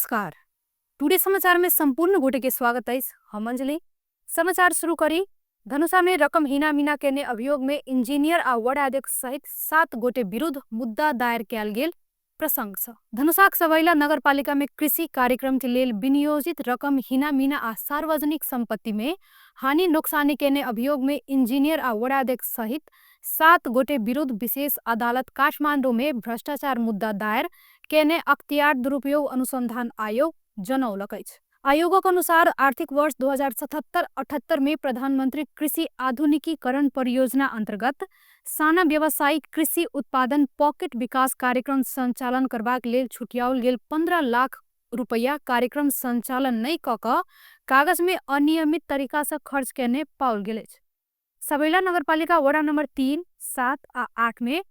नमस्कार। टुडे समाचार में संपूर्ण गोटे के स्वागत अछि। हम अंजलि। समाचार शुरू करी। धनुषा में रकम हिना मिना केने अभियोग में इंजीनियर आ वडा अध्यक्ष सहित 7 गोटे विरुद्ध मुद्दा दायर कयल गेल प्रसंग सँ धनुषाक सबैला नगरपालिका में कृषि कार्यक्रम के लेल विनियोजित रकम हिना मिना आ सार्वजनिक संपत्ति में हानि नोक्सानी केने अभियोग में इंजीनियर आ वडा अध्यक्ष सहित 7 गोटे विरुद्ध विशेष अदालत काठमांडू में भ्रष्टाचार मुद्दा दायर केने अख्तियार दुरुपयोग अनुसंधान आयोग जनौलक अछि। आयोगक अनुसार आर्थिक वर्ष 2077-78 में प्रधानमंत्री कृषि आधुनिकीकरण परियोजना अंतर्गत साना व्यावसायिक कृषि उत्पादन पॉकेट विकास कार्यक्रम संचालन करबाक लेल छुटियाओल गेल 15 लाख रुपैया कार्यक्रम संचालन नहि कऽ कऽ कागज में अनियमित तरीका से खर्च केने पाओल गेल अछि। सबैला नगरपालिका वडा नंबर 3, 7 आ 8 में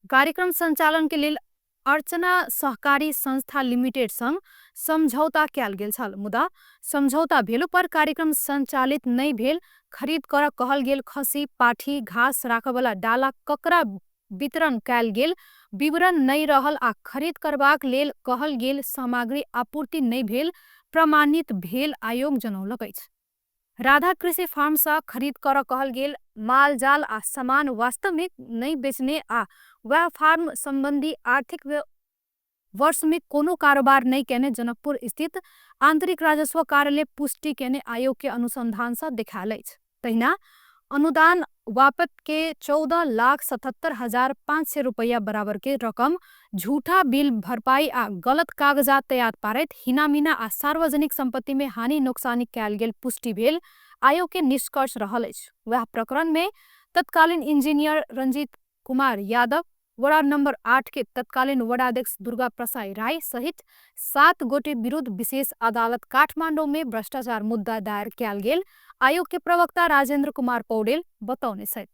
कार्यक्रम संचालन के लेल अर्चना सहकारी संस्था लिमिटेड संग समझौता कयल गेल छल, मुदा समझौता भेलो पर कार्यक्रम संचालित नहि भेल। खरीद कर कहल गेल खसी पाठी घास राखयवला डाला ककरा वितरण कयल गेल विवरण नहि रहल आ खरीद करबाक लेल कहल गेल सामग्री आपूर्ति नहि भेल प्रमाणित भेल आयोग जनौलक अछि। राधा कृषि फार्म सँ खरीद कर कहल गेल माल जाल आ सामान वास्तव में नहि बेचने आ वएह फार्म संबंधी आर्थिक वर्ष में कोनो कारोबार नहि केने जनकपुर स्थित आंतरिक राजस्व कार्यालय पुष्टि केने आयोग के अनुसंधान सँ देखायल अछि। तहिना अनुदान वापत के 14,77,500 रुपैया बराबर के रकम झूठा बिल भरपाई आ गलत कागजात तैयार पारैत हिनामिना आ सार्वजनिक संपत्ति में हानि नोक्सानी कयल गेल पुष्टि भेल आयोग के निष्कर्ष रहल अछि। वएह प्रकरण में तत्कालीन इंजीनियर रंजीत कुमार यादव, वडा नंबर 8 के तत्कालीन वडा अध्यक्ष दुर्गा प्रसाई राय सहित 7 गोटे विरुद्ध विशेष अदालत काठमांडू में भ्रष्टाचार मुद्दा दायर कयल गेल आयोग के प्रवक्ता राजेंद्र कुमार पौडेल बतौने छथि।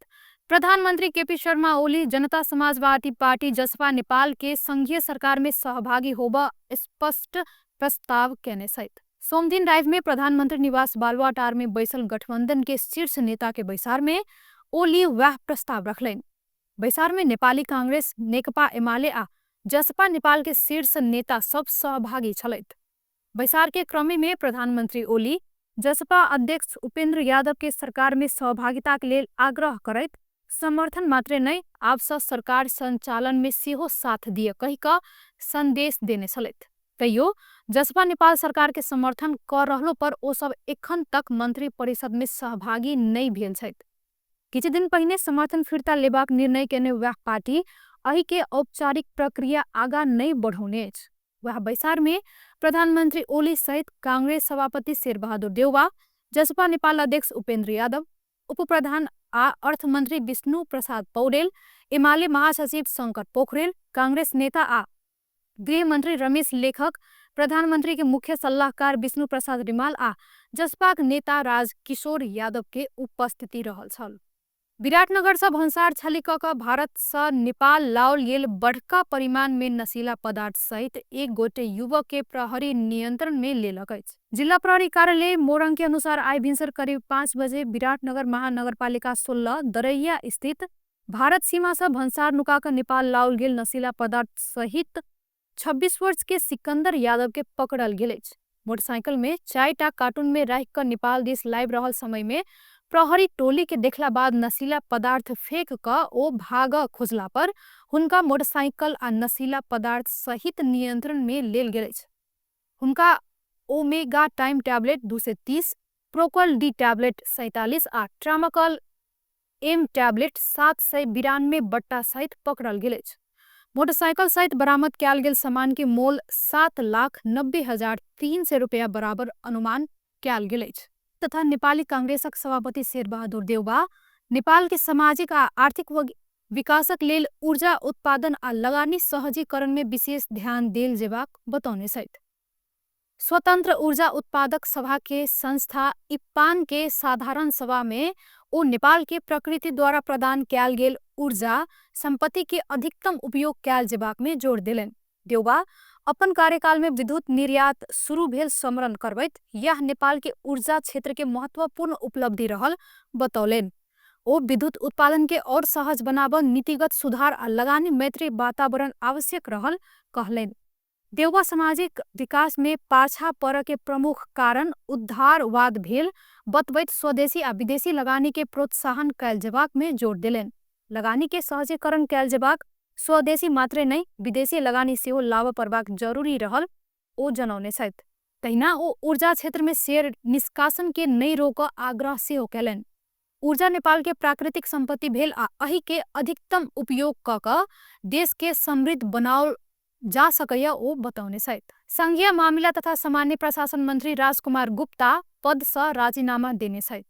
प्रधानमंत्री केपी शर्मा ओली जनता समाजवादी पार्टी जसपा नेपाल के संघीय सरकार में सहभागी होब स्पष्ट प्रस्ताव केने छथि। सोमदिन राति में प्रधानमंत्री निवास बालुवाटार में बैसल गठबंधन के शीर्ष नेता के बैसार में ओली वएह प्रस्ताव रखलनि। बैसार में नेपाली कांग्रेस, नेकपा एमाले आ जसपा नेपाल के शीर्ष नेता सब सहभागी छलथि। बैसार के क्रम में प्रधानमंत्री ओली जसपा अध्यक्ष उपेंद्र यादव के सरकार में सहभागिता के लेल आग्रह करैत समर्थन मात्रे नहि आब सँ सरकार संचालन में सेहो साथ दिए कहि कऽ संदेश देने छलथि। तैयो जसपा नेपाल सरकार के समर्थन कऽ रहलो पर ओ सब एखन तक मंत्री परिषद में सहभागी नहि भेल छथि। किछु दिन पहिने समर्थन फिर्ता लेबाक निर्णय केने वएह पार्टी एहि के औपचारिक प्रक्रिया आगा नहि बढ़ौने अछि। वएह बैसार में प्रधानमंत्री ओली सहित कांग्रेस सभापति शेरबहादुर देउवा, जसपा नेपाल अध्यक्ष उपेंद्र यादव, उपप्रधान आ अर्थमंत्री विष्णु प्रसाद पौडेल, एमाले महासचिव शंकर पोखरेल, कांग्रेस नेता आ गृहमंत्री रमेश लेखक, प्रधानमंत्री के मुख्य सलाहकार विष्णु प्रसाद रिमाल आ जसपाक नेता राज किशोर यादव के उपस्थिति रहल छल। विराटनगर सँ भन्सार छली कऽ कऽ भारत सँ नेपाल लाओल गेल बड़का परिमाण में नशीला पदार्थ सहित एक गोटे युवक के प्रहरी नियंत्रण में लेलक अछि। जिल्ला प्रहरी कार्यालय मोरंग के अनुसार आइ भिनसर करीब 5 बजे विराटनगर महानगरपालिका 16 दरैया स्थित भारत सीमा सँ भन्सार नुका कऽ नेपाल लाओल गेल नशीला पदार्थ सहित 26 वर्ष के सिकंदर यादव के पकड़ल गेल अछि। मोटरसाइकिल में 4टा कार्टून में राखि कऽ नेपाल दिस लाबि रहल समय में प्रहरी टोली के देखला बाद नशीला पदार्थ फेंक कऽ ओ भाग खोजला पर हुनका मोटरसाइकिल आ नशीला पदार्थ सहित नियंत्रण में लेल गेल अछि। हुनका omega time tablet 230, प्रोकल D tablet 47 आ ट्रामाकल एम टैबलेट 792 बट्टा सहित पकड़ल गेल अछि। मोटरसाइकिल सहित बरामद कयल गेल सामान के मोल 7,90,300 रुपया बराबर अनुमान कयल गेल अछि। तथा नेपाली कांग्रेसक सभापति शेरबहादुर देउवा नेपाल के सामाजिक आ आर्थिक विकासक लेल ऊर्जा उत्पादन आ लगानी सहजीकरण में विशेष ध्यान देल जेबाक बतौने छथि। स्वतंत्र ऊर्जा उत्पादक सभा के संस्था इप्पान के साधारण सभा में ओ नेपाल के प्रकृति द्वारा प्रदान कयल गेल ऊर्जा संपत्ति के अधिकतम उपयोग कयल जेबाक में जोर देलनि। देउवा अपन कार्यकाल में विद्युत निर्यात शुरू भेल स्मरण करबैत यह नेपाल के ऊर्जा क्षेत्र के महत्वपूर्ण उपलब्धि रहल बतौलनि। ओ विद्युत उत्पादन के और सहज बनाब नीतिगत सुधार आ लगानी मैत्री वातावरण आवश्यक रहल कहलनि। देउवा सामाजिक विकासमे पाछा परके प्रमुख कारण उद्धारवाद भेल बतबैत स्वदेशी आ विदेशी लगानीके प्रोत्साहन कयल जेबाकमे जोड देलनि। लगानीके सहजीकरण कयल जेबाक, स्वदेशी मात्रै नै विदेशी लगानी सेहो लाबऽ परबाक जरुरी रहल ओ जनौने छथि। तहिना ओ ऊर्जा क्षेत्रमे शेयर निष्कासनके नै रोकऽ आग्रह सेहो कयलनि। ऊर्जा नेपालके प्राकृतिक सम्पत्ति भेल आ एहिके अधिकतम उपयोग कऽ कऽ देशके समृद्ध बनाओल जा सकैया ओ बतौने छथि। संघीय मामिला तथा सामान्य प्रशासन मन्त्री राजकुमार गुप्ता पदसँ राजीनामा देने छथि।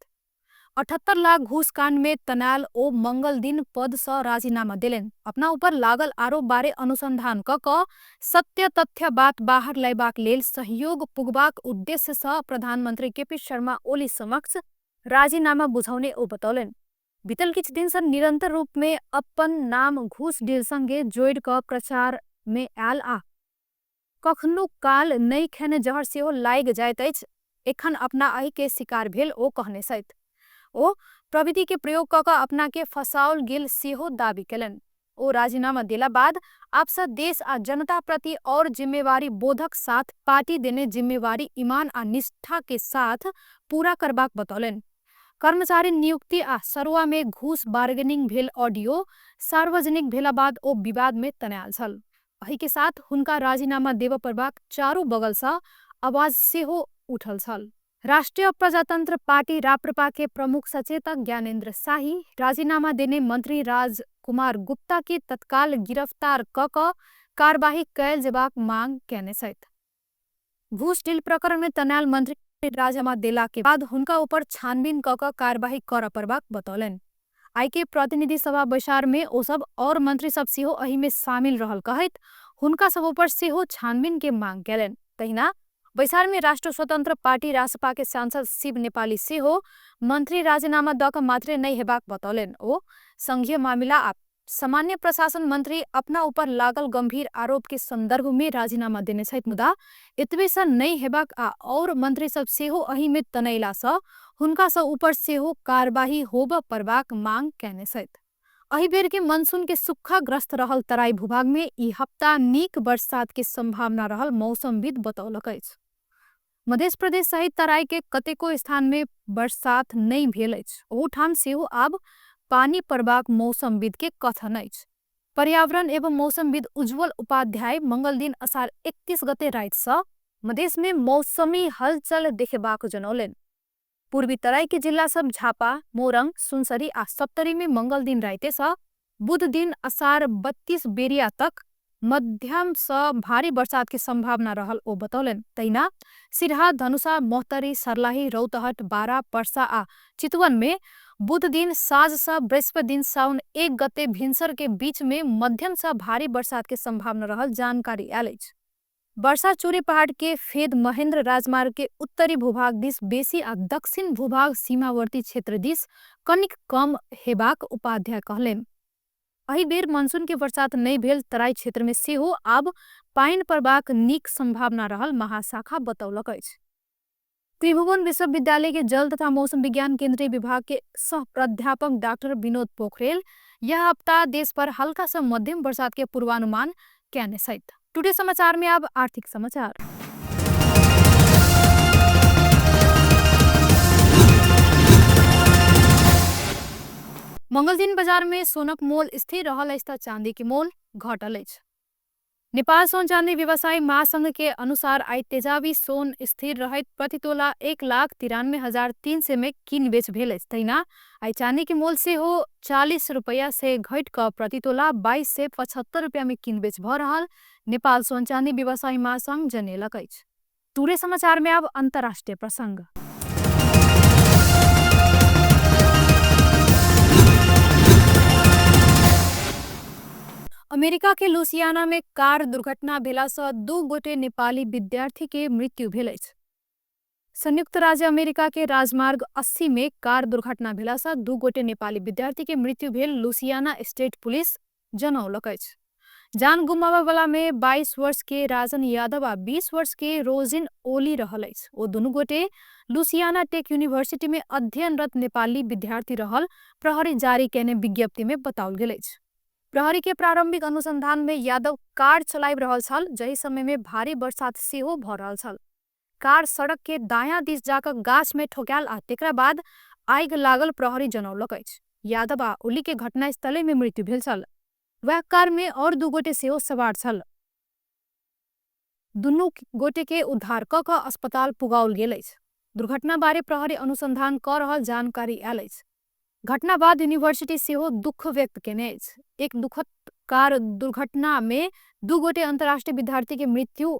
78 लाख घुस काण्डमे तनायल ओ मंगलदिन पदसँ राजीनामा देलनि। अपना उपर लागल आरोप बारे अनुसन्धान कऽ कऽ सत्य तथ्य बात बाहर लयबाक लेल सहयोग पुगबाक उद्देश्यसँ प्रधानमन्त्री केपी शर्मा ओली समक्ष राजीनामा बुझौने ओ बतौलनि। बितल किछु दिनसँ निरन्तर रूपमे अपन नाम घुस डीलसँगे जोड़ि कऽ प्रचारमे आयल आ कखनो काल नहि खेने जहर सेहो लागि जाइत अछि, एखन अपना एहिके शिकार भेल ओ कहने छथि। ओ प्रविधिके प्रयोग कऽ कऽ अपनाके फसाओल गेल सेहो दावी कयलनि। ओ राजीनामा देला बाद आबसँ देश आ जनता प्रति और जिम्मेवारी बोधक साथ पार्टी देने जिम्मेवारी इमान आ निष्ठाके साथ पूरा करबाक बतौलनि। कर्मचारी नियुक्ति आ सरुवामे घुस बार्गेनिङ भेल ऑडियो सार्वजनिक भेला बाद ओ विवादमे तनायल छल। एहिके साथ हुनका राजीनामा देबऽ परबाक चारू बगलसँ आवाज सेहो उठल छल। राष्ट्रिय प्रजातन्त्र पार्टी राप्रपाके प्रमुख सचेतक ज्ञानेन्द्र शाही राजीनामा देने मन्त्री राजकुमार गुप्ताके तत्काल गिरफ्तार कऽ कऽ कारबाही कयल जेबाक मांग कयने छथि। घुस डील प्रकरणमे तनायल मन्त्री राजीनामा देलाके बाद हुनका उपर छानबिन कऽ कऽ कारबाही करऽ परबाक बतौलनि। आइके प्रतिनिधि सभा बैसारमे ओसब और मन्त्री सब सेहो एहिमे शामिल रहल कहैत हुनका सब उपर सेहो छानबिनके मांग कयलनि। तहिना बैसारमे राष्ट्र स्वतन्त्र पार्टी रासपाके सांसद शिव नेपाली सेहो मन्त्री राजीनामा दऽ कऽ मात्रै नहि हेबाक बतौलनि। ओ संघीय मामिला आ सामान्य प्रशासन मन्त्री अपना उपर लागल गम्भीर आरोपके सन्दर्भमे राजीनामा देने छथि, मुदा एतबेसँ नहि हेबाक आ और मन्त्री सब सेहो एहिमे तनैलासँ हुनका सब उपर सेहो कारबाही होबऽ परबाक मांग कयने छथि। एहि बेरके मनसूनके सुक्खाग्रस्त रहल तराई भूभागमे ई हप्ता नीक बरसातके सम्भावना रहल मौसमविद बतौलक अछि। मध्य प्रदेश सहित तराईके कतेको स्थानमे बरसात नहि भेल अछि, ओहूठाम सेहो आब पानि पड़बाक मौसमविदके कथन अछि। पर्यावरण एवं मौसमविद उज्जवल उपाध्याय मंगलदिन असार 31 गते रातिसँ मधेशमे मौसमी हलचल देखेबाक जनौलनि। पूर्वी तराईके जिल्ला सब झापा, मोरङ, सुनसरी आ सप्तरीमे मंगलदिन रातिसँ बुध दिन असार 32 बेरिया तक मध्यमसँ भारी बरसातके सम्भावना रहल ओ बतौलनि। तहिना सिरहा, धनुषा, महोत्तरी, सर्लाही, रौतहट, बारा, पर्सा आ चितवनमे बुध दिन साँझसँ बृहस्पति दिन साउन 1 गते भिनसरके बीचमे मध्यमसँ भारी बरसातके सम्भावना रहल जानकारी आयल अछि। वर्षा चुरे पहाड़ के फेद महेंद्र राजमार्ग के उत्तरी भूभाग दिस बेसी आ दक्षिण भूभाग सीमावर्ती क्षेत्र दिस कनिक कम हेबाक उपाध्याय कहलनि। एहि बेर मनसून के बरसात नहि भेल तराई क्षेत्र में सेहो आब पानि पड़बाक नीक सम्भावना रहल महाशाखा बतौलक अछि। त्रिभुवन विश्वविद्यालय के जल तथा मौसम विज्ञान केंद्रीय विभाग के सह प्राध्यापक डॉक्टर विनोद पोखरेल यह हप्ता देश पर हल्का से मध्यम बरसात के पूर्वानुमान कयने छथि। टुडे समाचार में अब आर्थिक समाचार। मंगल दिन बाजार में सोनक मोल स्थिर रहल अछि त चांदी के मोल घटल अछि। नेपाल सोन चांदी व्यवसायी महासंघ के अनुसार आई तेजाबी सोन स्थिर रहैत प्रति तोला 1,93,300 में किन बेच भेल अछि। तहिना आई चांदी के मोल सेहो 40 रुपैया से घटि कऽ प्रति तोला 2275 रुपैया में किन बेच भऽ रहल नेपाल सोन चांदी व्यवसायी महासंघ जनेलक अछि। टुडे समाचार में अब अंतर्राष्ट्रीय प्रसंग। अमेरिका के लुसियाना में कार दुर्घटना भेलासँ 2 गोटे नेपाली विद्यार्थी के मृत्यु भेल अछि। संयुक्त राज्य अमेरिका के राजमार्ग 80 में कार दुर्घटना भेलासँ 2 गोटे नेपाली विद्यार्थी के मृत्यु भेल लुसियाना स्टेट पुलिस जनौलक अछि। जान गुमाबय वाला में 22 वर्ष के राजन यादव आ 20 वर्ष के रोजिन ओली रहल अछि। ओ दुनू गोटे लुसियाना टेक यूनिवर्सिटी में अध्ययनरत नेपाली विद्यार्थी रहल प्रहरी जारी केने विज्ञप्ति में बताओल गेल अछि। प्रहरी के प्रारंभिक अनुसंधान में यादव कार चलाबि रहल छल, जाहि समय में भारी बरसात सेहो भ रहल छल। कार सड़क के दायां दिस जाक गाछ में ठोकायल आ तेकरा बाद आगि लागल प्रहरी जनौलक अछि। यादव आ ओली के घटनास्थले में मृत्यु भेल छल। वएह कार में और 2 गोटे सेहो सवार छल। दुनू गोटे के उद्धार क क अस्पताल पुगाओल गेल अछि। दुर्घटना बारे प्रहरी अनुसंधान क रहल जानकारी आयल अछि। घटना बाद यूनिवर्सिटी सेहो दुख व्यक्त केने अछि। एक दुखद कार दुर्घटना में 2 गोटे अंतर्राष्ट्रीय विद्यार्थी के मृत्यु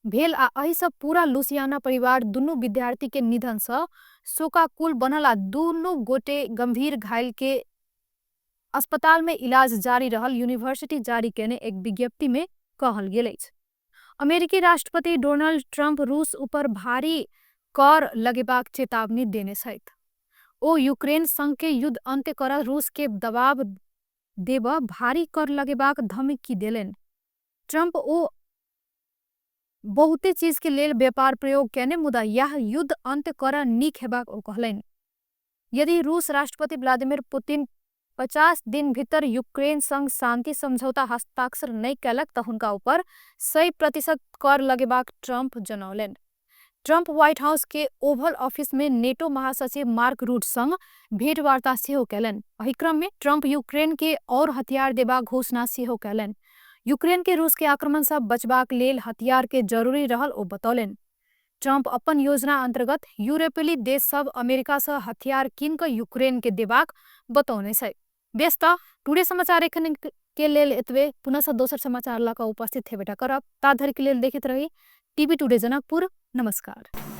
भेल आ एहि से पूरा लुसियाना परिवार दुनू विद्यार्थी के निधन से शोकाकुल बनल आ दुनू गोटे गंभीर घायल के अस्पताल में इलाज जारी रहल यूनिवर्सिटी जारी केने एक विज्ञप्ति में कहल गेल अछि। अमेरिकी राष्ट्रपति डोनाल्ड ट्रंप रूस ऊपर भारी कर लगेबाक चेतावनी देने छथि। ओ यूक्रेन संग के युद्ध अंत्य कर रूस के दबाव देब भारी कर लगेबाक धमकी देलनि। ट्रंप ओ बहुते चीज के लेल व्यापार प्रयोग केने मुदा यह युद्ध अंत्य कर नीक हेबाक ओ कहलनि। यदि रूस राष्ट्रपति व्लादिमीर पुतिन 50 दिन भीतर यूक्रेन संग शांति समझौता हस्ताक्षर नहीं कैलक त हुनका ऊपर 100% कर लगेबाक ट्रंप जनौलनि। ट्रंप व्हाइट हाउस के ओवल ऑफिस में नेटो महासचिव मार्क रूट संग भेंटवार्ता सेहो कैलनि। एहि क्रम में ट्रंप यूक्रेन के और हथियार देबाक घोषणा सेहो कैलनि। यूक्रेन के रूस के आक्रमण से बचबाक लेल हथियार के जरूरी रहल ओ बतौलनि। ट्रंप अपन योजना अंतर्गत यूरोपीय देश सब अमेरिका से हथियार कीन क यूक्रेन के देबाक बतौने छै। व्यस्त टुडे समाचार एखन के लेल एतबे। पुनः से दोसर समाचार लऽ कऽ उपस्थित हेबेटा करब। ता धरि के लेल देखैत रही टीवी टुडे जनकपुर। नमस्कार।